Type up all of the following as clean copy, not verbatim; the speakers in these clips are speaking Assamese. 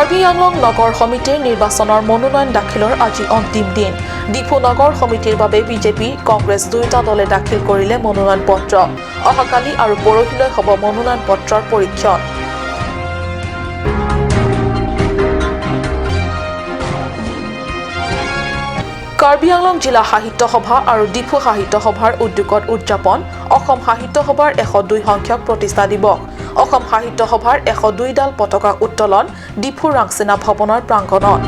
কাৰ্বি আংলং নগৰ সমিতিৰ নিৰ্বাচনৰ মনোনয়ন দাখিলৰ আজি অন্তিম দিন। ডিফু নগৰ সমিতিৰ বাবে বিজেপি, কংগ্ৰেছ দুয়োটা দলে দাখিল কৰিলে মনোনয়ন পত্ৰ। অহাকালি আৰু পৰহিলৈ হ'ব মনোনয়ন পত্ৰৰ পৰীক্ষণ। কাৰ্বি আংলং জিলা সাহিত্য সভা আৰু ডিফু সাহিত্য সভাৰ উদ্যোগত উদযাপন অসম সাহিত্য সভাৰ 102 সংখ্যক প্ৰতিষ্ঠা দিৱস। অসম সাহিত্য সভাৰ 102ডাল পতাকা উত্তোলন ডিফু ৰাংচিনা ভৱনৰ প্ৰাংগণত।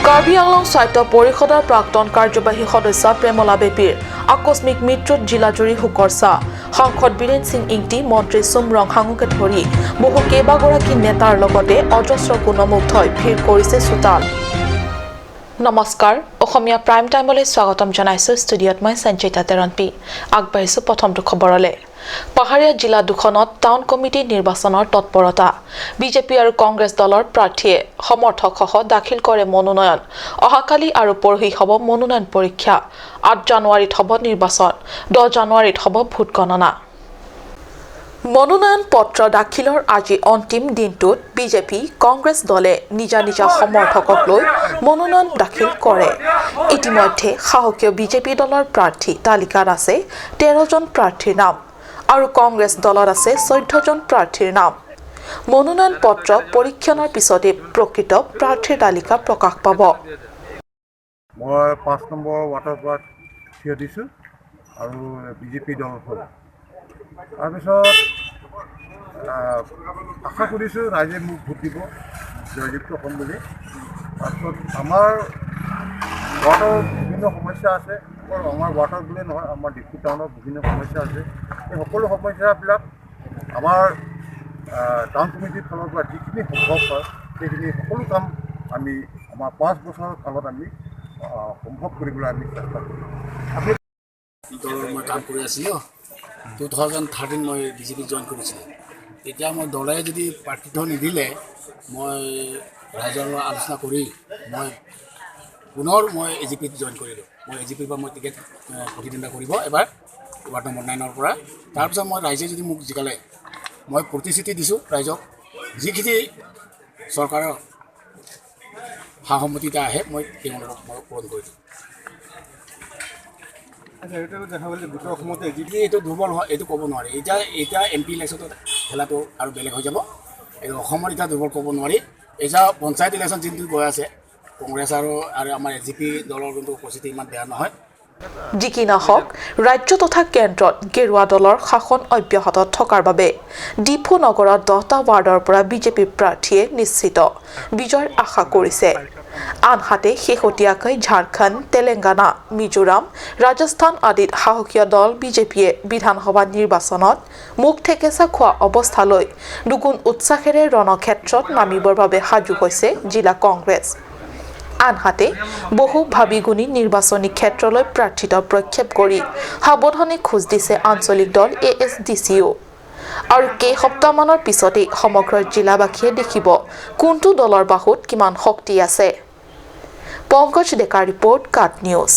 কাৰ্বি আংলং স্বায়ত্ত পৰিষদৰ প্ৰাক্তন কাৰ্যবাহী সদস্য প্ৰেমলা বেপীৰ আকস্মিক মৃত্যুত জিলাজুৰি শোকৰ ছাঁ। সাংসদ বীৰেন সিং ইংতি, মন্ত্ৰী চুমৰং হাঙুকে ধৰি বহু কেইবাগৰাকী নেতাৰ লগতে অজস্ৰ গুণমুগ্ধই ভিৰ কৰিছে চোতাল। নমস্কাৰ, অসমীয়া প্ৰাইম টাইমলৈ স্বাগতম জনাইছো। ষ্টুডিঅ'ত মই সঞ্চিতা তেৰণপি। আগবাঢ়িছো প্ৰথমটো খবৰলৈ। পাহাৰীয়া জিলা দুখনত টাউন কমিটি নিৰ্বাচনৰ তৎপৰতা। বিজেপি আৰু কংগ্ৰেছ দলৰ প্ৰাৰ্থীয়ে সমৰ্থকসহ দাখিল কৰে মনোনয়ন। অহাকালি আৰু পৰহি হ'ব মনোনয়ন পৰীক্ষা। 8 জানুৱাৰীত হ'ব নিৰ্বাচন, 10 জানুৱাৰীত হ'ব ভোটগণনা। মনোনয়ন পত্ৰ দাখিলৰ আজি অন্তিম দিনটোত বিজেপি, কংগ্ৰেছ দলে নিজা নিজা সমৰ্থকক লৈ মনোনয়ন দাখিল কৰে। ইতিমধ্যে শাসকীয় বিজেপি দলৰ প্ৰাৰ্থী তালিকাত আছে 13জন প্ৰাৰ্থীৰ নাম আৰু কংগ্ৰেছ দলত আছে 14জন প্ৰাৰ্থীৰ নাম। মনোনয়ন পত্ৰ পৰীক্ষণৰ পিছতে প্ৰকৃত প্ৰাৰ্থীৰ তালিকা প্ৰকাশ পাব। মই 5 নম্বৰ ৱাৰ্ডৰ পৰা থিয় দিছোঁ আৰু বিজেপি দল হৈ। তাৰপিছত আশা কৰিছোঁ ৰাইজে মোক ভোট দিব, জয়যুক্ত হ'ম বুলি। তাৰপিছত আমাৰ ৱাৰ্ডৰ বিভিন্ন সমস্যা আছে, অকল আমাৰ ৱাৰ্ডৰ বুলিয়ে নহয়, আমাৰ ডিফু টাউনৰ বিভিন্ন সমস্যা আছে। এই সকলো সমস্যাবিলাক আমাৰ টাউন কমিটিৰ ফালৰ পৰা যিখিনি সম্ভৱ হয় সেইখিনি সকলো কাম আমি আমাৰ 5 বছৰৰ কালত আমি সম্ভৱ কৰিবলৈ আমি চেষ্টা কৰিম। দলৰ মই কাম কৰি আছিলোঁ। 2013 মই বিজেপিত জইন কৰিছিলোঁ। তেতিয়া মই দলে যদি প্ৰাৰ্থিত্ব নিদিলে মই ৰাইজৰ লগত আলোচনা কৰি মই পুনৰ মই এ জি পিত জইন কৰিলোঁ। মই এ জি পিৰ পৰা মই টিকেট প্ৰতিদ্বন্দ্বিতা কৰিব এবাৰ ৱাৰ্ড নম্বৰ 9ৰ পৰা। তাৰপিছত মই ৰাইজে যদি মোক জিকালে মই প্ৰতিশ্ৰুতি দিছোঁ ৰাইজক, যিখিনি চৰকাৰৰ সা সন্মতিতে আহে মই তেওঁলোকক মই পূৰণ কৰি দিম। এইটো দুৰ্বল হয় এইটো ক'ব নোৱাৰি। এতিয়া এতিয়া এম পি ইলেকশ্যনত খেলাটো আৰু বেলেগ হৈ যাব। এইটো অসমত এতিয়া দুৰ্বল ক'ব নোৱাৰি। এতিয়া পঞ্চায়ত ইলেকশ্যন যোনটো গৈ আছে, কংগ্ৰেছ আৰু আৰু আমাৰ এ জি পি দলৰ কিন্তু পৰিস্থিতি ইমান বেয়া নহয়। যি কি নহওক, ৰাজ্য তথা কেন্দ্ৰত গেৰুৱা দলৰ শাসন অব্যাহত থকাৰ বাবে ডিফু নগৰত 10টা ৱাৰ্ডৰ পৰা বিজেপি প্ৰাৰ্থীয়ে নিশ্চিত বিজয়ৰ আশা কৰিছে। আনহাতে শেহতীয়াকৈ ঝাৰখণ্ড, তেলেংগানা, মিজোৰাম, ৰাজস্থান আদিত শাসকীয় দল বিজেপিয়ে বিধানসভা নিৰ্বাচনত মুখ থেকেচা খোৱা অৱস্থালৈ দুগুণ উৎসাহেৰে ৰণক্ষেত্ৰত নামিবৰ বাবে সাজু হৈছে জিলা কংগ্ৰেছ। আনহাতে বহু ভাবি গুণী নিৰ্বাচনী ক্ষেত্ৰলৈ প্ৰাৰ্থিত্ব প্ৰক্ষেপ কৰি সাৱধানে খোজ দিছে আঞ্চলিক দল এ এছ ডি চিও। আৰু কেইসপ্তাহমানৰ পিছতেই সমগ্ৰ জিলাবাসীয়ে দেখিব কোনটো দলৰ বাহুত কিমান শক্তি আছে। পংকজ ডেকাৰ ৰিপৰ্ট, কাট নিউজ।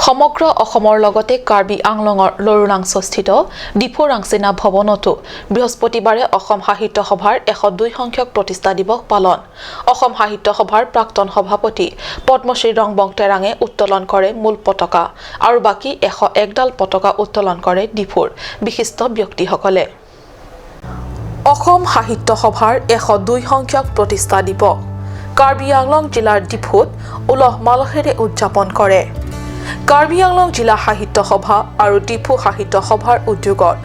সমগ্ৰ অসমৰ লগতে কাৰ্বি আংলঙৰ লৰুলাংস্থিত ডিফু ৰাংচিনা ভৱনতো বৃহস্পতিবাৰে অসম সাহিত্য সভাৰ 102 সংখ্যক প্ৰতিষ্ঠা দিৱস পালন। অসম সাহিত্য সভাৰ প্ৰাক্তন সভাপতি পদ্মশ্ৰী ৰংবং তেৰাঙে উত্তোলন কৰে মূল পতাকা আৰু বাকী 101ডাল পতাকা উত্তোলন কৰে ডিফুৰ বিশিষ্ট ব্যক্তিসকলে। অসম সাহিত্য সভাৰ 102 সংখ্যক প্ৰতিষ্ঠা দিৱস কাৰ্বি আংলং জিলাৰ ডিফুত উলহ মালহেৰে উদযাপন কৰে। কাৰ্বি আংলং জিলা সাহিত্য সভা আৰু ডিফু সাহিত্য সভাৰ উদ্যোগত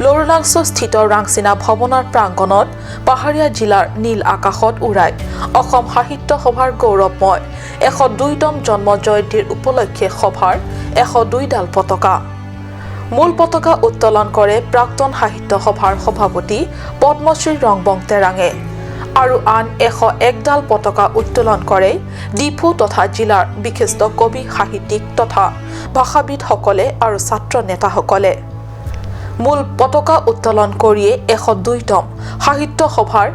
লৰুলাংস্থিত ৰাংচিনা ভৱনৰ প্ৰাংগণত পাহাৰীয়া জিলাৰ নীল আকাশত উৰাই অসম সাহিত্য সভাৰ গৌৰৱময় 102তম জন্ম জয়ন্তীৰ উপলক্ষে সভাৰ 102ডাল পতাকা। মূল পতাকা উত্তোলন কৰে প্ৰাক্তন সাহিত্য সভাৰ সভাপতি পদ্মশ্ৰী ৰংবং তেৰাঙে আৰু আন 101ডাল পতাকা উত্তোলন কৰে ডিফু তথা জিলাৰ বিশিষ্ট কবি, সাহিত্যিক তথা ভাষাবিদসকলে আৰু ছাত্ৰ নেতাসকলে। মূল পতাকা উত্তোলন কৰিয়ে 102তম সাহিত্য সভাৰ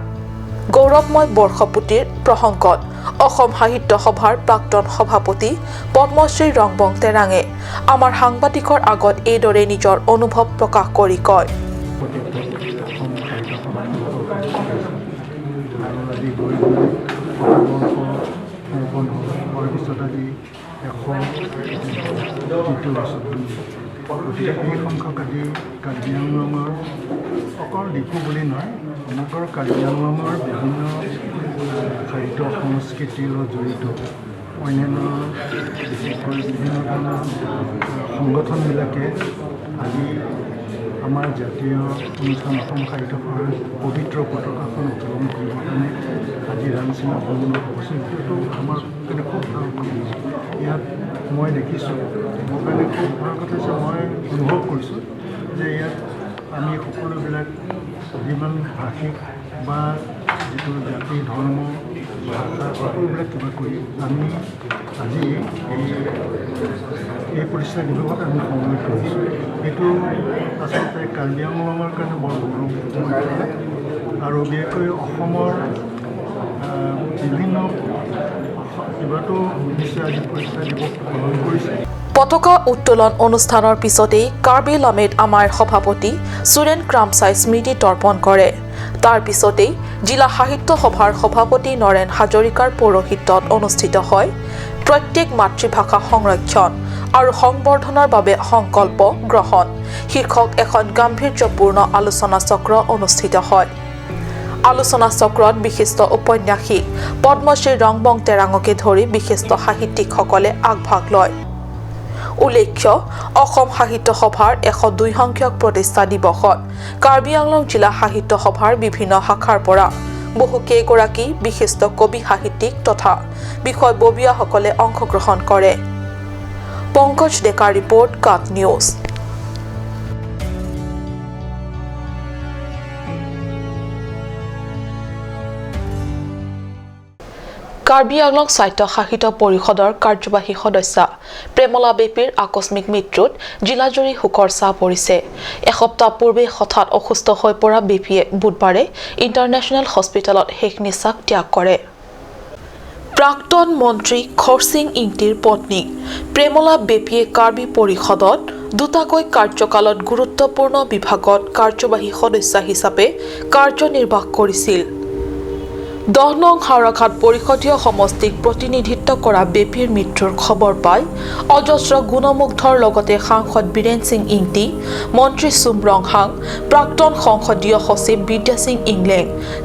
গৌৰৱময় বৰ্ষপূৰ্তিৰ প্ৰসংগত অসম সাহিত্য সভাৰ প্ৰাক্তন সভাপতি পদ্মশ্ৰী ৰংবং তেৰাঙে আমাৰ সাংবাদিকৰ আগত এইদৰে নিজৰ অনুভৱ প্ৰকাশ কৰি কয়। গতিকে এই সংখ্যক আজি কাৰ্বি আংলঙৰ অকল ডিফু বুলি নহয়, সমগ্ৰ কাৰ্বি আংলঙৰ বিভিন্ন সাহিত্য সংস্কৃতিৰ লগত জড়িত অন্যান্য বিশেষকৈ বিভিন্ন ধৰণৰ সংগঠনবিলাকে আজি আমাৰ জাতীয় অনুষ্ঠান অসম সাহিত্য সভাৰ পবিত্ৰ পতাকাখন উত্তোলন কৰিবৰ কাৰণে আজি ৰাংচিনা ভৱনত উপস্থিত। এইটো আমাৰ কাৰণে খুব ভাল কথা। ইয়াত মই দেখিছোঁ, মোৰ কাৰণে খুব ভাল কথা হৈছে, মই অনুভৱ কৰিছোঁ যে ইয়াত আমি সকলোবিলাক যিমান ভাষিক বা যিটো জাতি ধৰ্ম ভাষা সকলোবিলাক কিবা কৰি আমি আজি এই প্ৰতিষ্ঠা দিৱসত আমি সমবেত হৈছোঁ। এইটো আচলতে কাৰ্বি আংলঙৰ কাৰণে বৰ গৌৰৱময় কথা আৰু বিশেষকৈ অসমৰ বিভিন্ন কিবাটো নিশ্চয় আজি প্ৰতিষ্ঠা দিৱস পালন কৰিছে। পতাকা উত্তোলন অনুষ্ঠানৰ পিছতেই কাৰ্বি লামেদ আমাৰ সভাপতি সুৰেন ক্ৰামচাই স্মৃতি তৰ্পণ কৰে। তাৰ পিছতেই জিলা সাহিত্য সভাৰ সভাপতি নৰেন হাজৰিকাৰ পৌৰোহিত্যত অনুষ্ঠিত হয় প্ৰত্যেক মাতৃভাষা সংৰক্ষণ আৰু সংবৰ্ধনৰ বাবে সংকল্প গ্ৰহণ শীৰ্ষক এখন গাম্ভীৰ্যপূৰ্ণ আলোচনা চক্ৰ অনুষ্ঠিত হয়। আলোচনা চক্ৰত বিশিষ্ট উপন্যাসিক পদ্মশ্ৰী ৰংবং তেৰাঙকে ধৰি বিশিষ্ট সাহিত্যিকসকলে আগভাগ লয়। উল্লেখ্য, অসম সাহিত্য সভাৰ 102 সংখ্যক প্ৰতিষ্ঠা দিৱসত কাৰ্বি আংলং জিলা সাহিত্য সভাৰ বিভিন্ন শাখাৰ পৰা বহুকেইগৰাকী বিশিষ্ট কবি সাহিত্যিক তথা বিষয়ববীয়াসকলে অংশগ্ৰহণ কৰে। পংকজ ডেকাৰ ৰিপৰ্ট, কাট নিউজ। কাৰ্বি আংলং স্বায়ত্তশাসিত পৰিষদৰ কাৰ্যবাহী সদস্যা প্ৰেমলা বেপীৰ আকস্মিক মৃত্যুত জিলাজুৰি শোকৰ ছাঁ পৰিছে। এসপ্তাহ পূৰ্বে হঠাৎ অসুস্থ হৈ পৰা বেপীয়ে বুধবাৰে ইণ্টাৰনেশ্যনেল হস্পিটেলত শেষ নিশ্বাস ত্যাগ কৰে। প্ৰাক্তন মন্ত্ৰী খৰছিং ইংতিৰ পত্নী প্ৰেমলা বেপীয়ে কাৰ্বি পৰিষদত দুটাকৈ কাৰ্যকালত গুৰুত্বপূৰ্ণ বিভাগত কাৰ্যবাহী সদস্যা হিচাপে কাৰ্যনিৰ্বাহ কৰিছিল। 10 নং হাওৰাঘাট পৰিষদীয় সমষ্টিক প্ৰতিনিধিত্ব কৰা বেপীৰ মৃত্যুৰ খবৰ পাই অজস্ৰ গুণমুগ্ধৰ লগতে সাংসদ বীৰেন সিং ইংতি, মন্ত্ৰী চুম ৰংহাং, প্ৰাক্তন সংসদীয় সচিব বিদ্যাসিং ইংলেং,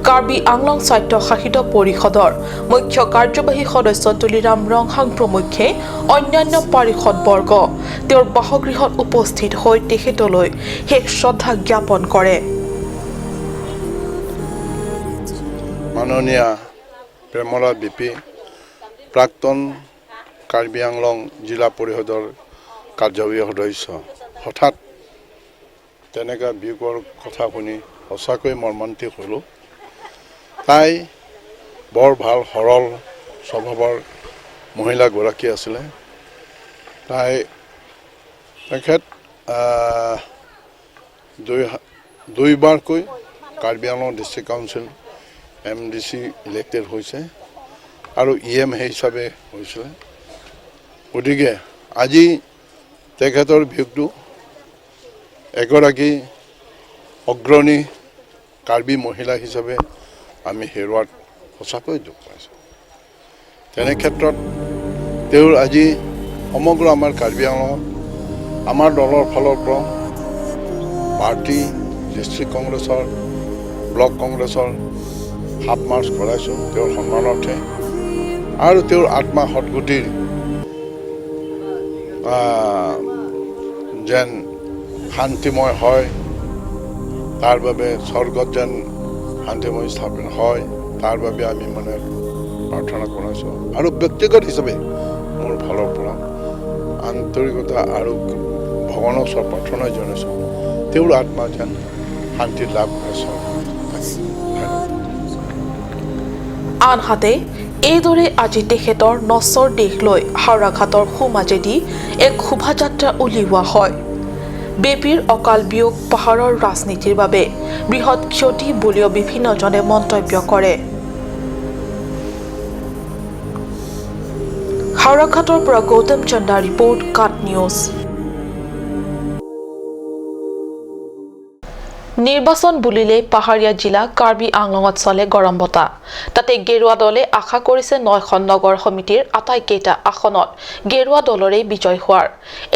কাৰ্বি আংলং স্বায়ত্তশাসিত পৰিষদৰ মুখ্য কাৰ্যবাহী সদস্য তুলিৰাম ৰংহাং প্ৰমুখ্যে অন্যান্য পাৰিষদবৰ্গ তেওঁৰ বাসগৃহত উপস্থিত হৈ তেখেতলৈ শেষ শ্ৰদ্ধা জ্ঞাপন কৰে। মাননীয়া প্ৰেমলা বেপী প্ৰাক্তন কাৰ্বি আংলং জিলা পৰিষদৰ কাৰ্যবাহী সদস্য হঠাৎ তেনেকুৱা বিয়োগৰ কথা শুনি সঁচাকৈ মৰ্মান্তিক হ'লোঁ। তাই বৰ ভাল সৰল স্বভাৱৰ মহিলাগৰাকী আছিলে। তাই তেখেত দুইবাৰকৈ Karbi Anglong district council MDC elected হৈছে আৰু EM সেই হিচাপে হৈছিলে। গতিকে আজি তেখেতৰ বিয়োগটো এগৰাকী অগ্ৰণী কাৰ্বি মহিলা হিচাপে আমি হেৰুৱাত সঁচাকৈ দুখ পাইছোঁ। তেনে ক্ষেত্ৰত তেওঁৰ আজি সমগ্ৰ আমাৰ কাৰ্বি আংলঙত আমাৰ দলৰ ফালৰ পৰা পাৰ্টি ডিষ্ট্ৰিক্ট কংগ্ৰেছৰ ব্লক কংগ্ৰেছৰ হাফ মাৰ্চ কৰাইছোঁ তেওঁৰ সন্মানাৰ্থে আৰু তেওঁৰ আত্মা সদগতিৰ যেন শান্তিময় হয়, তাৰ বাবে স্বৰ্গত যেন শান্তিময় স্থাপন হয় তাৰ বাবে আমি মানে প্ৰাৰ্থনা কৰাইছোঁ। আৰু ব্যক্তিগত হিচাপে মোৰ ফালৰ পৰা আন্তৰিকতা আৰু ভগৱানৰ ওচৰত প্ৰাৰ্থনা জনাইছোঁ তেওঁৰ আত্মা যেন শান্তি লাভ কৰে স্বৰ্গত। আনহাতে এইদৰে আজি তেখেতৰ নশ্বৰ দেশ লৈ হাওৰাঘাটৰ সোঁমাজেদি এক শোভাযাত্ৰা উলিওৱা হয়। বেপীৰ অকাল বিয়োগ পাহাৰৰ ৰাজনীতিৰ বাবে বৃহৎ ক্ষতি বুলিও বিভিন্নজনে মন্তব্য কৰে। হাওৰাঘাটৰ পৰা গৌতম চন্দা ৰিপৰ্ট, কাট নিউজ। নিৰ্বাচন বুলিলেই পাহাৰীয়া জিলা কাৰ্বি আংলঙত চলে গৰম বতাহ। তাতে গেৰুৱা দলে আশা কৰিছে 9খন নগৰ সমিতিৰ আটাইকেইটা আসনত গেৰুৱা দলৰেই বিজয় হোৱাৰ।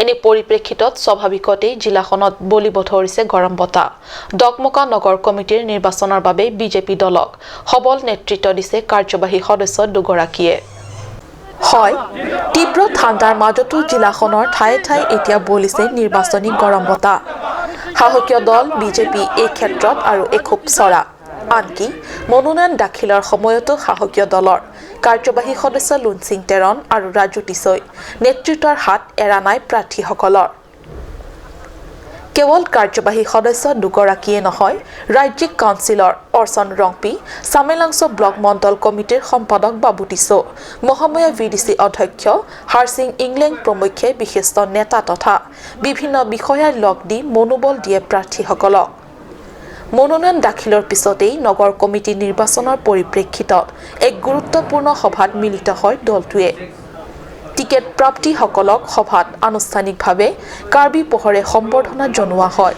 এনে পৰিপ্ৰেক্ষিতত স্বাভাৱিকতেই জিলাখনত বলিব ধৰিছে গৰম বতাহ। ডকমকা নগৰ কমিটিৰ নিৰ্বাচনৰ বাবে বিজেপি দলক সবল নেতৃত্ব দিছে কাৰ্যবাহী সদস্য দুগৰাকীয়ে। হয়, তীব্ৰ ঠাণ্ডাৰ মাজতো জিলাখনৰ ঠায়ে ঠায়ে এতিয়া বলিছে নিৰ্বাচনী গৰম বতাহ। শাসকীয় দল বিজেপি এই ক্ষেত্ৰত আৰু এখোপ চৰা। আনকি মনোনয়ন দাখিলৰ সময়তো শাসকীয় দলৰ কাৰ্যবাহী সদস্য লুনচিং টেৰন আৰু ৰাজু টিছৈ নেতৃত্বৰ হাত এৰা নাই প্ৰাৰ্থীসকলৰ। কেৱল কাৰ্যবাহী সদস্য দুগৰাকীয়ে নহয়, ৰাজ্যিক কাউন্সিলৰ অৰ্চন ৰংপি, চামেলাংছ ব্লক মণ্ডল কমিটিৰ সম্পাদক বাবু টিছো, মহাময়া ভিডিচি অধ্যক্ষ হাৰসিং ইংলেং প্ৰমুখ্যে বিশিষ্ট নেতা তথা বিভিন্ন বিষয়াৰ লগ দি মনোবল দিয়ে প্ৰাৰ্থীসকলক। মনোনয়ন দাখিলৰ পিছতেই নগৰ কমিটি নিৰ্বাচনৰ পৰিপ্ৰেক্ষিতত এক গুৰুত্বপূৰ্ণ সভাত মিলিত হয় দলটোৱে। টিকেট প্ৰাপ্তিসকলক সভাত আনুষ্ঠানিকভাৱে কাৰ্বি পোহৰে সম্বৰ্ধনা জনোৱা হয়।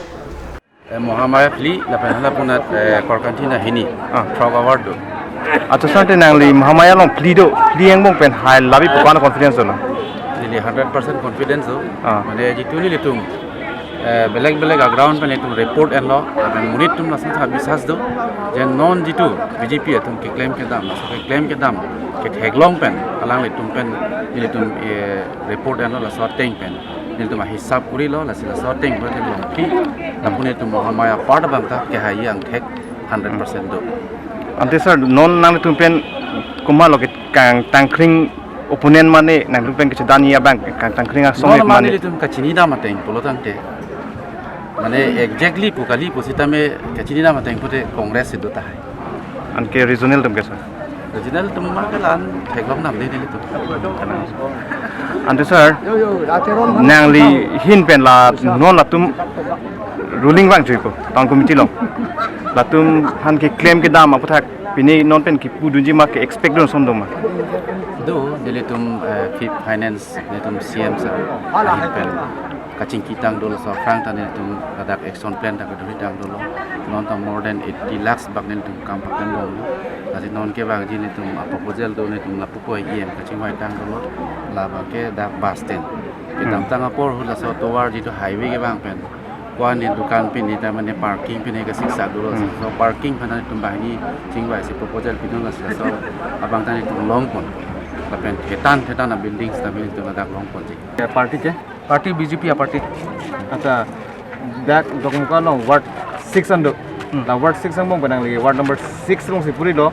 মহামায়া ফ্লি লাপেনহলা পুনাত কৰকান্তি নাহিনি ফ্ৰক আৱাৰ্ড আচ্ছা স্যাৰ নাংলি মহামায়া লং ফ্লি do flu এংবং পেন হাই লাবি পোকান কনফিডেন্স হলো নিলি 100% কনফিডেন্স हो। মানে যিটো নিলি তুম বেলেগ বেলেগ গ্ৰাউণ্ড পেন তুম ৰিপৰ্ট এন ল মুনিত তুম লাসন বিশ্বাস দো যে নন যিটো বিজেপি তুম কে ক্লেম কে দাম লাসকে ক্লেম কে দাম ke theglong pen alang le tum pen nile tum report en la so teng pen nile tum hisab kuri lo la sila so teng pen long phi lapune tum Mahamaya part bang ta ke hai ang thek 100% do ante sir non nang tum pen kuma lo ke kang tangkring opponent mane nang tum pen ke dania bang kang tangkring a song mane nile tum kachini da ma teng polo tang te mane exactly pukali positame kachini da ma teng pote Congress do ta hai anke regional tum ke sir regional tum ma ke lan theglong nam de nile tum ante sir nangli hin pen la non la tum ruling bang chui ko town committee long la tum han ke claim ke dam apathak pini non pen ki pu dunji ma ke expect don som doma do nile tum finance nile tum CM sir hin pen kaching kitang dolo so frang tan nile tum adak action plan ta ko tang dolo non ta more than 80 lakhs bak nile tum kam pak dong asi non ke bang ji nile tum proposal do nile tum la pupo EM kaching wai tang dolo la ba ke dak bus stand ke dam tang apor hula so tower jitu highway ke bang pen kwa ni dukan pin ni ta mane parking pin ke siksa dolo so parking phana tum bahini chingwai se proposal pin la so abang tan tum long pon la pen thetan thetan buildings ta pen tum dak long pon ji party ke party BJP party acha dak dokmka long ward 6 ando la ward 6 ang bong benang lagi ward number 6 long sipuri lo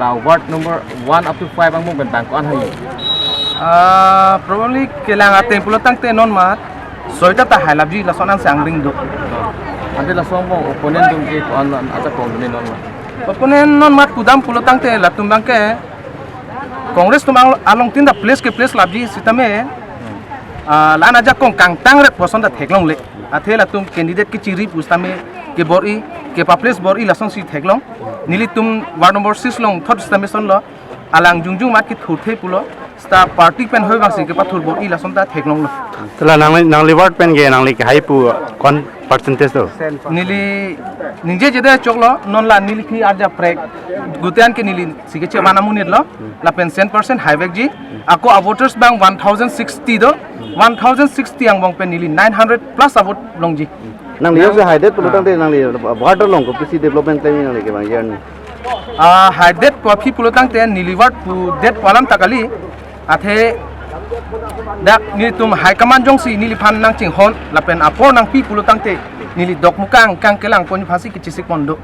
la ward number 1 up to 5 ang bong ben bang kon hai probably kelang aten pulotang te non mat soita ta halabji la sonan sang ring do ante la song bong opponent dum ke kon acha kong ni non mat opponent non mat kudam pulotang te la tumbang ke Congress tum along tin da place ke place labji sitame lan aja kong kang tang re poson da theklong le athe la tum candidate ki chiri pustame ke bori ke pa place bori lason si theklong nili tum ward number 6 long third station lo alang jungjung mat ki thurthe pulo sta party pen hoi bang si ke pathur bori lason ta theklong lo tla nang nang li ward pen ge nang li hai pu kon percentage do nili nije jede choklo non la nili phi arja prek gutean ke nili sige che mana munir lo la pen 10% highway ji ako voters bang 1060 do 1060 ang bong pen nili 900 plus avot long ji nang li se haidet pulotang te nang li water long ko pc development claim nang li ke bang yarn a haidet coffee pulotang te nili ward pu det palam takali athe dak ni tum high command jong si nili phan nang ching hon la pen apor nang pi pulotang te nili dok mukang kang kelang pon phasi ki chisik pondo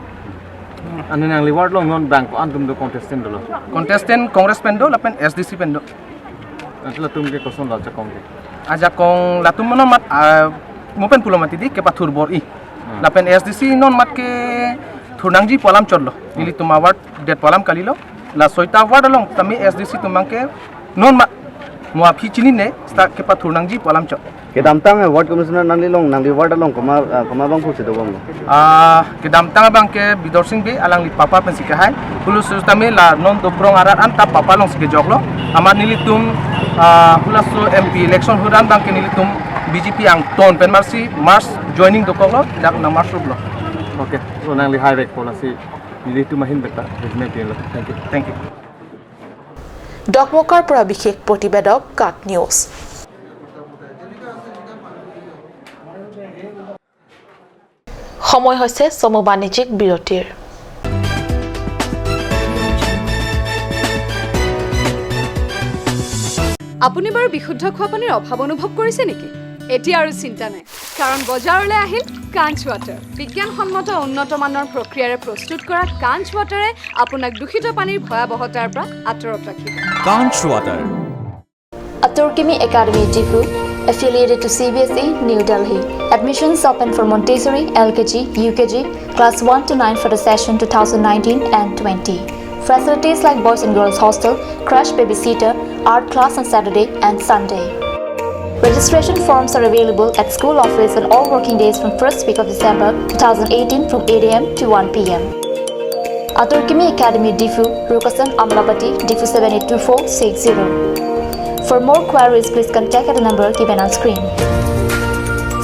ane nang li ward long non bank ko antum do contestant do contestant Congress pen do la pen SDC pen do atla tum ke koson la cha kong ke aja kong la tum non mat mopen pulomati di ke pathur bor i la pen SDC non mat ke thurnangji polam chorlo nili tum award det polam kalilo la soita ward long tami SDC tumang ke non mat moa phichini ne sta ke pathurnangji polam chot Kedamtang ward commissioner nangli long nangli ward long koma koma bang phu sido bang Kedamtang bang ke Bidor Singh bi alang li papa pen sike hai hulu sustami la non dobrong arat an ta papa long sike joklo amar nili tum hulasu MP election huran bang ke nili tum BJP ang ton pen marsi mars joining doklo dak na mars rublo. Okay, so nangli high rek policy nili tum hin beta resume lo. Thank you. Thank you. ডকমকাৰ পৰা বিশেষ প্ৰতিবেদক কাট নিউজ। সময় হৈছে চমু বাণিজ্যিক বিৰতিৰ। আপুনি বাৰু বিশুদ্ধ খোৱা পানীৰ অভাৱ অনুভৱ কৰিছে নেকি? এতিয়া আৰু চিন্তা নাই, কাৰণ বজাৰলৈ আহিল কাঞ্চ ৱাটাৰ। বিজ্ঞানসন্মত উন্নত মানৰ প্ৰক্ৰিয়াৰে প্ৰস্তুত কৰা কাঞ্চ ৱাটাৰে আপোনাক দূষিত পানীৰ ভয়াৱহতাৰ পৰা আঁতৰত ৰাখিব। Kanch water. Aturkimi Academy Diphu, affiliated to CBSE, New Delhi. Admissions open for Montessori, LKG, UKG, class 1 to 9 for the session 2019 and 20. Facilities like boys and girls hostel, crash babysitter, art class on Saturday and Sunday. Registration forms are available at school office on all working days from first week of December 2018 from 8 a.m. to 1 p.m. Aturkimi Academy Diphu, Rukasan, Amlapati, Diphu 782460. For more queries, please contact at the number given on screen.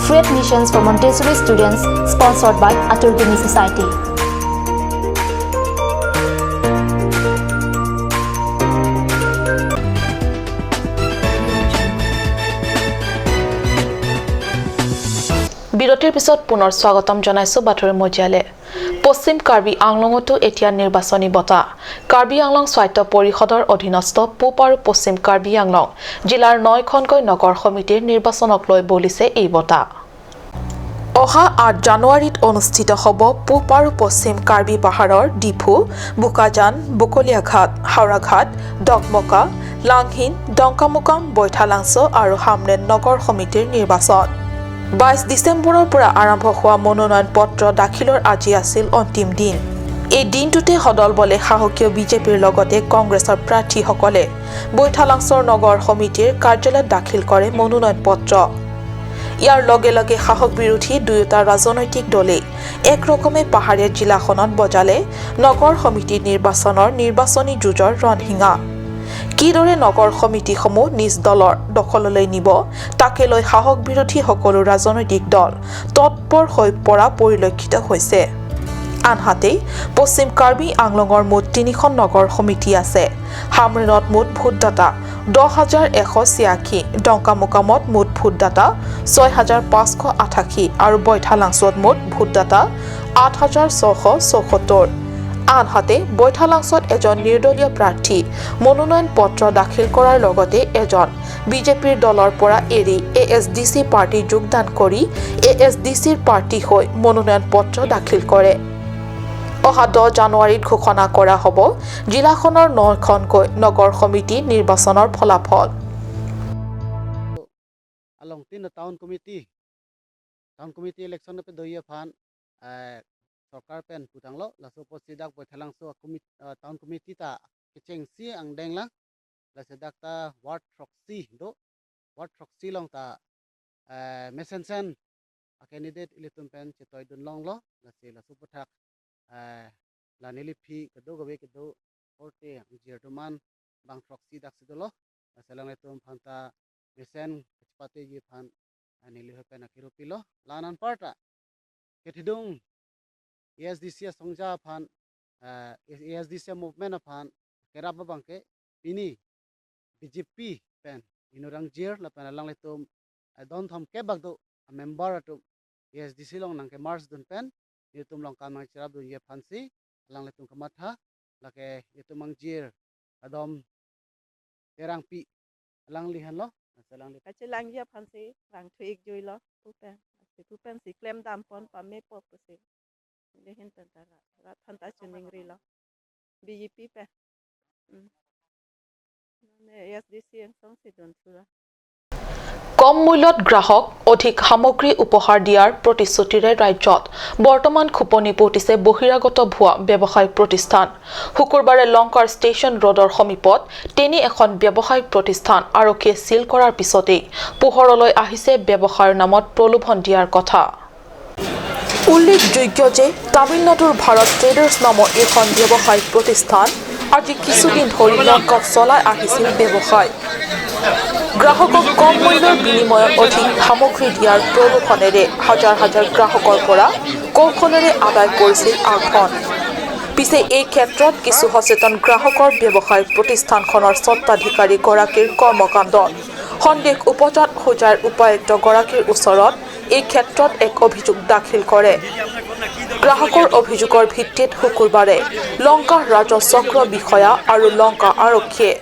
Free admissions for Montessori students sponsored by Aturkimi Society. বিৰতিৰ পিছত পুনৰ স্বাগতম জনাইছো বাতৰি মজিয়ালে। পশ্চিম কাৰ্বি আংলঙতো এতিয়া নিৰ্বাচনী বঁটা। কাৰ্বি আংলং স্বায়ত্ত পৰিষদৰ অধীনস্থ পূব আৰু পশ্চিম কাৰ্বি আংলং জিলাৰ 9খনকৈ নগৰ সমিতিৰ নিৰ্বাচনক লৈ বলিছে এই বঁটা। অহা 8 জানুৱাৰীত অনুষ্ঠিত হ'ব পূব আৰু পশ্চিম কাৰ্বি পাহাৰৰ ডিফু, বোকাজান, বকলীয়াঘাট, হাওৰাঘাট, ডকমকা, লাংহিন, ডংকামুকাম, বৈঠালাংছ আৰু হামৰেন নগৰ সমিতিৰ নিৰ্বাচন। 22 ডিচেম্বৰৰ পৰা আৰম্ভ হোৱা মনোনয়ন পত্ৰ দাখিলৰ আজি আছিল অন্তিম দিন। এই দিনটোতে সদল বলে শাসকীয় বিজেপিৰ লগতে কংগ্ৰেছৰ প্ৰাৰ্থীসকলে বৈঠালাংছৰ নগৰ সমিতিৰ কাৰ্যালয়ত দাখিল কৰে মনোনয়ন পত্ৰ। ইয়াৰ লগে লগে শাসক বিৰোধী দুয়োটা ৰাজনৈতিক দলেই একৰকমে পাহাৰীয়া জিলাখনত বজালে নগৰ সমিতি নিৰ্বাচনৰ নিৰ্বাচনী যুঁজৰ ৰণশিঙা। কিদৰে নগৰ সমিতিসমূহ নিজ দলৰ দখললৈ নিব তাকে লৈ শাসক বিৰোধী সকলো ৰাজনৈতিক দল তৎপৰ হৈ পৰা পৰিলক্ষিত হৈছে। আনহাতে পশ্চিম কাৰ্বি আংলঙৰ মুঠ 3খন নগৰ সমিতি আছে। হামৰেনত মুঠ ভোটদাতা 10,186, ডংকামুকামত মুঠ ভোটদাতা 6,588 আৰু বৈঠালাংছত মুঠ ভোটদাতা 8,674। আনহাতে বৈঠালাংছত এজন নিৰ্দলীয় প্ৰাৰ্থী মনোনয়ন পত্ৰ দাখিল কৰাৰ লগতে এজন বিজেপিৰ দলৰ পৰা এৰি ASDC party যোগদান কৰি ASDCৰ প্ৰাৰ্থী হৈ মনোনয়ন পত্ৰ দাখিল কৰে। অহা 10 জানুৱাৰীত ঘোষণা কৰা হ'ব জিলাখনৰ 9খনকৈ নগৰ সমিতি নিৰ্বাচনৰ ফলাফল। Sarkar pen putanglo laso posidak boithalangso town committee ta kechengsi angdengla lasedak ta ward proxy do ward proxy long ta mesensen a candidate ilitum pen chetoy dun long lo lase laso pothak la nili phi kado gawe kado orte angjer duman bang proxy dak sidolo laselang letum phanta mesen kechpate ye phan nili pen akirupilo lanan parta kethidung ASDC songja phan ASDC movement phan kerap bangke ini BJP pen inorang jir la pen lang letum don thom ke bagdo member atum ASDC long nang ke march dun pen yetum long kamang chirap dun ye phansi lang letum kamatha lake yetum ang jir adom terang pi lang lihan lo salang le achelang ye phansi rang thuik joi lo pu pen si klem dam pon pa me po si lehin pen ta ra than ta chuning ri lo BJP pe ne SDC ang song si don thura। কম মূল্যত গ্ৰাহক অধিক সামগ্ৰী উপহাৰ দিয়াৰ প্ৰতিশ্ৰুতিৰে ৰাজ্যত বৰ্তমান খোপনি পুতিছে বহিৰাগত ভুৱা ব্যৱসায়িক প্ৰতিষ্ঠান। শুকুৰবাৰে লংকাৰ ষ্টেচন ৰোডৰ সমীপত তেনে এখন ব্যৱসায়িক প্ৰতিষ্ঠান আৰক্ষীয়ে চিল কৰাৰ পিছতেই পোহৰলৈ আহিছে ব্যৱসায়ৰ নামত প্ৰলোভন দিয়াৰ কথা। উল্লেখযোগ্য যে তামিলনাডুৰ ভাৰত ট্ৰেডাৰ্ছ নামৰ এখন ব্যৱসায়িক প্ৰতিষ্ঠান আজি কিছুদিন ধৰি লংকাত চলাই আহিছিল ব্যৱসায়। গ্ৰাহকক কম মূল্যৰ বিনিময়ত অধিক সামগ্ৰী দিয়াৰ প্ৰলোভনেৰে হাজাৰ হাজাৰ গ্ৰাহকৰ পৰা কৌশলেৰে আদায় কৰিছিল আগধন। পিছে এই ক্ষেত্ৰত কিছু সচেতন গ্ৰাহকৰ ব্যৱসায়িক প্ৰতিষ্ঠানখনৰ স্বত্বাধিকাৰীগৰাকীৰ কৰ্মকাণ্ডত সন্দেহ উপজাত হোজাইৰ উপায়ুক্তগৰাকীৰ ওচৰত এই ক্ষেত্ৰত এক অভিযোগ দাখিল কৰে। গ্ৰাহকৰ অভিযোগৰ ভিত্তিত শুকুৰবাৰে লংকা ৰাজহ চক্ৰ বিষয়া আৰু লংকা আৰক্ষীয়ে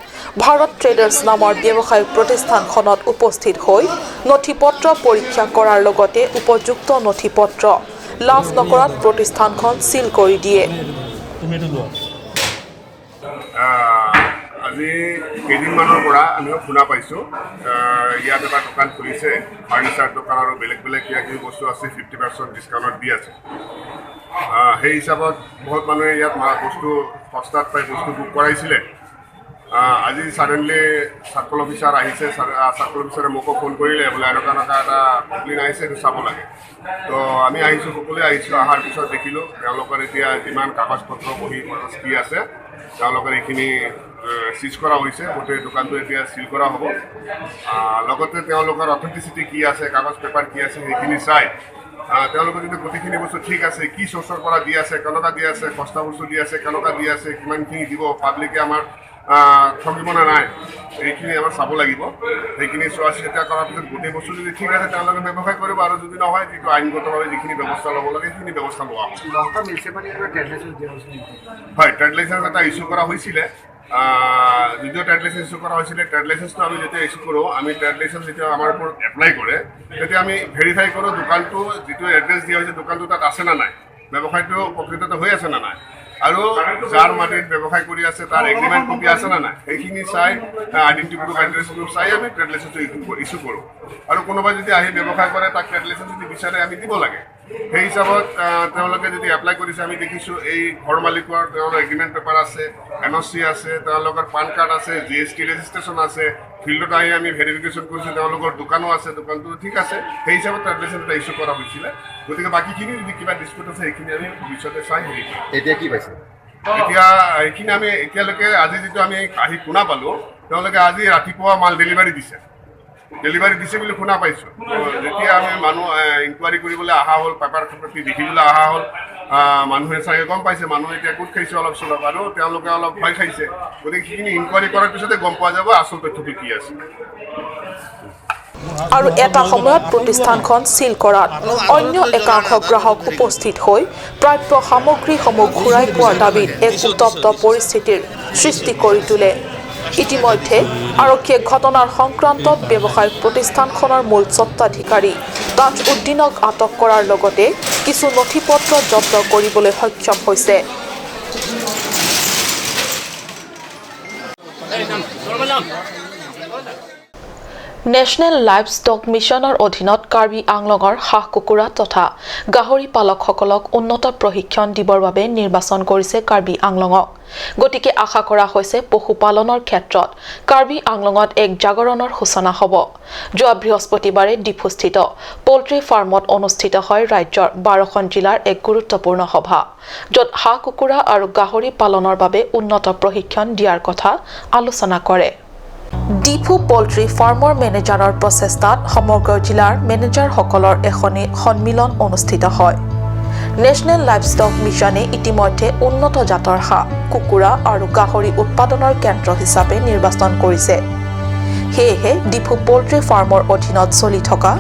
ভাৰত ট্ৰেডাৰ্ছ নামৰ ব্যৱসায়িক প্ৰতিষ্ঠানখনত উপস্থিত হৈ নথি পত্ৰ পৰীক্ষা কৰাৰ লগতে উপযুক্ত নথি পত্ৰ লাভ নকৰাত প্ৰতিষ্ঠানখন চিল কৰি দিয়ে। আজি কেইদিনমানৰ পৰা আমিও শুনা পাইছোঁ, ইয়াত এটা দোকান খুলিছে, ফাৰ্নিচাৰ দোকান আৰু বেলেগ বেলেগ কিবা কিবি বস্তু আছে, 50% ডিছকাউণ্টত দি আছে। সেই হিচাপত বহুত মানুহে ইয়াত বস্তু সস্তাত পাই বস্তু বুক কৰাইছিলে। আজি ছাডেনলি চাৰ্কল অফিচাৰ আহিছে, চাৰ্কল অফিচাৰে মোকো ফোন কৰিলে, বোলে এনেকুৱা এনেকুৱা এটা কমপ্লেইন আহিছে, এইটো চাব লাগে। তো আমি আহিছোঁ, সকলোৱে আহিছোঁ। অহাৰ পিছত দেখিলোঁ তেওঁলোকৰ এতিয়া যিমান কাগজ পত্ৰ বহি কাগজ কি আছে তেওঁলোকৰ এইখিনি চিজ কৰা হৈছে, গোটেই দোকানটো এতিয়া চিল কৰা হ'ব। লগতে তেওঁলোকৰ অথেণ্টিচিটি কি আছে, কাগজ পেপাৰ কি আছে সেইখিনি চাই তেওঁলোকৰ যদি গোটেইখিনি বস্তু ঠিক আছে, কি চ'ৰ্চৰ পৰা দি আছে, কেনেকুৱা দি আছে, সস্তা বস্তু দি আছে, কেনেকুৱা দি আছে, কিমানখিনি দিব, পাব্লিকে আমাৰ ঠগিব নে নাই, এইখিনি আমাৰ চাব লাগিব। সেইখিনি চোৱা চিতা কৰাৰ পিছত গোটেই বস্তু যদি ঠিক আছে তেওঁলোকে ব্যৱসায় কৰিব, আৰু যদি নহয় যিটো আইনগতভাৱে যিখিনি ব্যৱস্থা ল'ব লাগে সেইখিনি ব্যৱস্থা লোৱা হ'ব। হয়, ট্ৰেড লাইচেঞ্চ এটা ইছ্যু কৰা হৈছিলে। যদিও ট্ৰেড লাইচেঞ্চ ইছ্যু কৰা হৈছিলে, ট্ৰেড লাইচেঞ্চটো আমি যেতিয়া ইছ্যু কৰোঁ, আমি ট্ৰেড লাইচেঞ্চ যেতিয়া আমাৰ ওপৰত এপ্লাই কৰে তেতিয়া আমি ভেৰিফাই কৰোঁ দোকানটো যিটো এড্ৰেছ দিয়া হৈছে দোকানটো তাত আছে নে নাই, ব্যৱসায়টো প্ৰকৃততে হৈ আছে নে নাই, আৰু যাৰ মাটিত ব্যৱসায় কৰি আছে তাৰ এগ্ৰিমেণ্ট কপি আছে নে নাই, সেইখিনি চাই আইডেণ্টি প্ৰুফ, এড্ৰেছ প্ৰুফ চাই আমি ট্ৰেড লাইচেঞ্চটো ইছ্যু কৰোঁ। আৰু কোনোবাই যদি আহি ব্যৱসায় কৰে তাক ট্ৰেড লাইচেঞ্চ যদি বিচাৰে আমি দিব লাগে। সেই হিচাপত তেওঁলোকে যদি এপ্লাই কৰিছে, আমি দেখিছোঁ এই ঘৰ মালিকৰ তেওঁলোকৰ এগ্ৰিমেণ্ট পেপাৰ আছে, NOC আছে, তেওঁলোকৰ পান কাৰ্ড আছে, GST registration আছে, ফিল্ডত আহি আমি ভেৰিফিকেশ্যন কৰিছোঁ, তেওঁলোকৰ দোকানো আছে, দোকানটো ঠিক আছে। সেই হিচাপত ট্ৰেড লাইচেঞ্চ এটা ইছ্যু কৰা হৈছিলে। গতিকে বাকীখিনি যদি কিবা ডিছপুট আছে সেইখিনি আমি ভৱিষ্যতে চাই হেৰি কৰিম। এতিয়া কি পাইছে? এতিয়া এইখিনি আমি এতিয়ালৈকে আজি যিটো আমি আহি শুনা পালোঁ, তেওঁলোকে আজি ৰাতিপুৱা মাল ডেলিভাৰী দিছে, ডেলিভাৰী দিছে বুলি শুনা পাইছোঁ। যেতিয়া আমি মানুহ ইনকুৱাৰী কৰিবলৈ অহা হ'ল, পেপাৰ পাতি দেখিবলৈ অহা হ'ল, মানুহে চাগে গম পাইছে, মানুহে এতিয়া গোট খাইছে অলপ চলপ, আৰু তেওঁলোকে অলপ ভয় খাইছে। গতিকে সেইখিনি ইনকুৱাৰী কৰাৰ পিছতে গম পোৱা যাব আচল তথ্যটো কি আছে। আৰু এটা সময়ত প্ৰতিষ্ঠানখন চিল কৰাত অন্য একাংশ গ্ৰাহক উপস্থিত হৈ প্ৰাপ্য সামগ্ৰীসমূহ ঘূৰাই পোৱাৰ দাবীত এক উত্তপ্ত পৰিস্থিতিৰ সৃষ্টি কৰি তোলে। ইতিমধ্যে আৰক্ষীয়ে ঘটনাৰ সংক্ৰান্তত ব্যৱসায়িক প্ৰতিষ্ঠানখনৰ মূল স্বত্বাধিকাৰী তাজ উদ্দিনক আটক কৰাৰ লগতে কিছু নথি পত্ৰ জব্দ কৰিবলৈ সক্ষম হৈছে। নেশ্যনেল লাইভ ষ্টক মিছনৰ অধীনত কাৰ্বি আংলঙৰ হাঁহ কুকুৰা তথা গাহৰি পালকসকলক উন্নত প্ৰশিক্ষণ দিবৰ বাবে নিৰ্বাচন কৰিছে কাৰ্বি আংলঙক। গতিকে আশা কৰা হৈছে পশুপালনৰ ক্ষেত্ৰত কাৰ্বি আংলঙত এক জাগৰণৰ সূচনা হ'ব। যোৱা বৃহস্পতিবাৰে ডিফুস্থিত পল্ট্ৰি ফাৰ্মত অনুষ্ঠিত হয় ৰাজ্যৰ 12খন জিলাৰ এক গুৰুত্বপূৰ্ণ সভা, য'ত হাঁহ কুকুৰা আৰু গাহৰি পালনৰ বাবে উন্নত প্ৰশিক্ষণ দিয়াৰ কথা আলোচনা কৰে। ডিফু পল্ট্ৰি ফাৰ্মৰ মেনেজাৰৰ প্ৰচেষ্টাত সমগ্ৰ জিলাৰ মেনেজাৰসকলৰ এখনি সন্মিলন অনুষ্ঠিত হয়। নেশ্যনেল লাইভষ্টক মিছনে ইতিমধ্যে উন্নত জাতৰ হাঁহ, কুকুৰা আৰু গাহৰি উৎপাদনৰ কেন্দ্ৰ হিচাপে নিৰ্বাচন কৰিছে। সেয়েহে ডিফু পল্ট্ৰি ফাৰ্মৰ অধীনত চলি থকা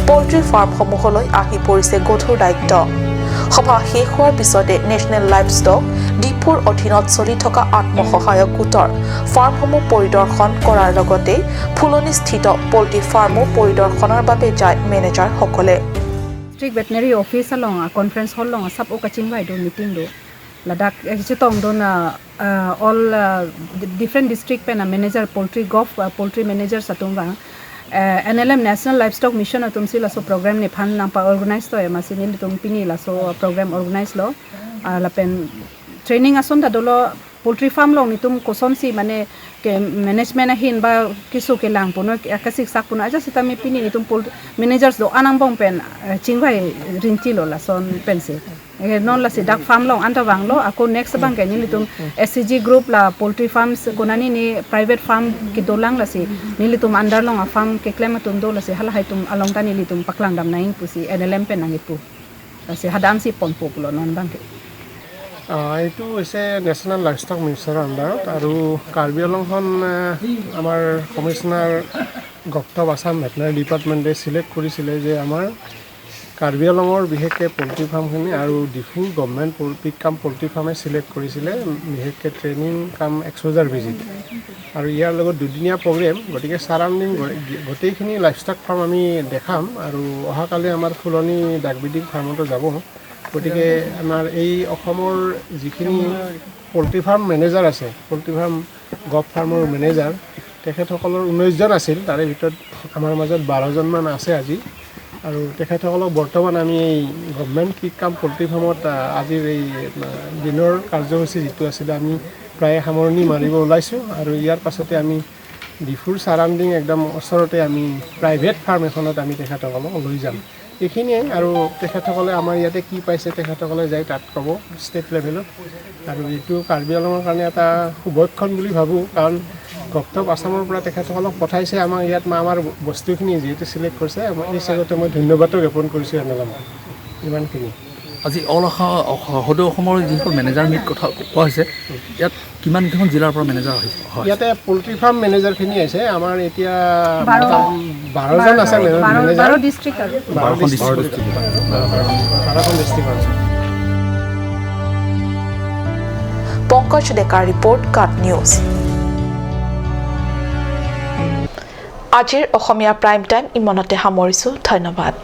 পল্ট্ৰি ফাৰ্মসমূহলৈ আহি পৰিছে গধুৰ দায়িত্ব। সভা শেষ হোৱাৰ পিছতে নেশ্যনেল লাইভষ্টক ডিফুৰ অধীনত চলি থকা আত্মসহায়ক গোটৰ ফাৰ্মসমূহ পৰিদৰ্শন কৰাৰ লগতে ফুলনিস্থিত পল্ট্ৰি ফাৰ্মো পৰিদৰ্শনৰ বাবে যায় মেনেজাৰসকলে। District veterinary office along a conference hall long sab o kaching bai do meeting do Ladakh chitong do na all different district pe na manager poultry golf poultry manager satung ba NLM National Livestock Mission atum si laso program ne phan nang pa organize to masi nil tum pini laso program organize lo lapen training ason da dolo poultry farm long nitum koson si মানে ke management hin ba kisu ke lang puno akasik sak puno aja sitami pini nitum managers do anang bong pen chingwai rinchi lo lason pensi non la si duck farm long anta wang lo ako next bang ke nilitum SCG group la poultry farms konani ni private farm ki dolang la si nilitum under long a farm ke claim atum do la si hala haitum along ta nilitum paklang dam naing pusi NLM pen nang ipu la si hadam si pon pu pulo non bang ke. এইটো হৈছে নেশ্যনেল লাইভষ্টক মিছনৰ আণ্ডাৰত আৰু কাৰ্বি আংলংখন আমাৰ commissioner government of Assam veterinary ডিপাৰ্টমেণ্টে চিলেক্ট কৰিছিলে যে আমাৰ কাৰ্বি আংলঙৰ বিশেষকৈ পল্ট্ৰি ফাৰ্মখিনি আৰু ডিফুৰ গভমেণ্ট পিক কাম পল্ট্ৰি ফাৰ্মে চিলেক্ট কৰিছিলে, বিশেষকৈ ট্ৰেইনিং কাম এক্সপ'জাৰ ভিজিট আৰু ইয়াৰ লগত দুদিনীয়া প্ৰগ্ৰেম। গতিকে ছাৰাউণ্ডিং গোটেইখিনি লাইভষ্টক ফাৰ্ম আমি দেখাম আৰু অহাকালি আমাৰ ফুলনি ডাক ব্ৰিডিং ফাৰ্মতো যাব। গতিকে আমাৰ এই অসমৰ যিখিনি পল্ট্ৰি ফাৰ্ম মেনেজাৰ আছে, পল্ট্ৰি ফাৰ্ম গভ ফাৰ্মৰ মেনেজাৰ, তেখেতসকলৰ 19জন আছিল, তাৰে ভিতৰত আমাৰ মাজত 12জনমান আছে আজি। আৰু তেখেতসকলক বৰ্তমান আমি এই গভমেণ্ট পিক কাম পল্ট্ৰি ফাৰ্মত আজিৰ এই দিনৰ কাৰ্যসূচী যিটো আছিলে আমি প্ৰায় সামৰণি মাৰিব ওলাইছোঁ। আৰু ইয়াৰ পাছতে আমি ডিফুৰ ছাৰাউণ্ডিং একদম ওচৰতে আমি প্ৰাইভেট ফাৰ্ম এখনত আমি তেখেতসকলক লৈ যাম। এইখিনিয়ে। আৰু তেখেতসকলে আমাৰ ইয়াতে কি পাইছে তেখেতসকলে যায় তাত ক'ব ষ্টেট লেভেলত। আৰু এইটো কাৰ্বি আংলঙৰ কাৰণে এটা শুভক্ষণ বুলি ভাবোঁ, কাৰণ গভট অফ আছামৰ পৰা তেখেতসকলক পঠাইছে আমাৰ ইয়াত, আমাৰ বস্তুখিনি যিহেতু চিলেক্ট কৰিছে, এই চেগতে মই ধন্যবাদো জ্ঞাপন কৰিছোঁ এনএলএমক। ইমানখিনি। আজি অল সদৌ অসমৰ যিসকল মেনেজাৰ মিট কথা কোৱা হৈছে, ইয়াত কিমানকেইখন জিলাৰ পৰা মেনেজাৰ আহিছে? ইয়াতে পল্ট্ৰি ফাৰ্ম মেনেজাৰখিনি আহিছে। আমাৰ এতিয়া 12জন আছে মেনেজাৰ, 12খন ডিষ্ট্ৰিক্টৰ আছে। পংকজ ডেকাৰ ৰিপৰ্ট, কাট নিউজ। আজিৰ অসমীয়া প্ৰাইম টাইম ইমানতে সামৰিছোঁ। ধন্যবাদ।